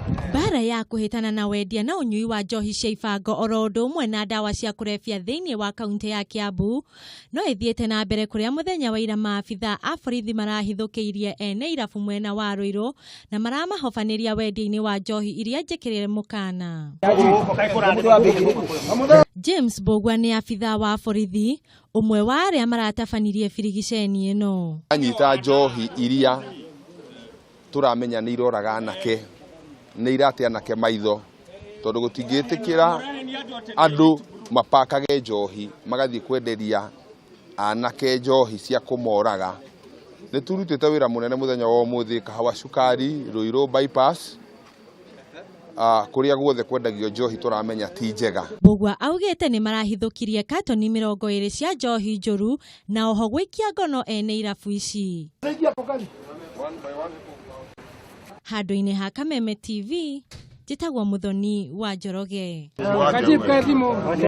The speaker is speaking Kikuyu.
Mbara ya kũhĩtana na wendia na ũnyui wa njohi cia ibango oro ũndũ ũmwe na ndawa cia kũrebia thĩinĩ wa kaunti ya Kiambu no ĩthiĩte na mbere kũrĩa mũthenya wa ira maabitha a borithi marahithũkĩirie ene irabu mwena wa Ruiru na maramahobanĩria wendia-inĩ wa njohi iria njĩkĩrĩre mũkana. James Mbũgua nĩ abitha wa borithi ũmwe wa arĩa maratabanirie birigiceni ĩno. Anyita njohi iria tũramenya nĩ iroraga anake, nĩ irate anake maitho, tondũ gũtingĩtĩkĩra andũ mapakage njohi magathiĩ kwenderia anake njohi cia kũmoraga. Nĩ turutĩte wĩra mũnene mũthenya wa ũmũthĩ Kahawa Cukari, Ruiru Bypass, kũrĩa guothe kwendagio njohi tũramenya ti njega. Mbũgua augĩte nĩ marahithũkirie katoni 20 cia njohi njũru na oho gũikia ngono ene irabu ici. Handũ-inĩ ha Kameme TV, njĩtagwo Muthoni wa Njoroge.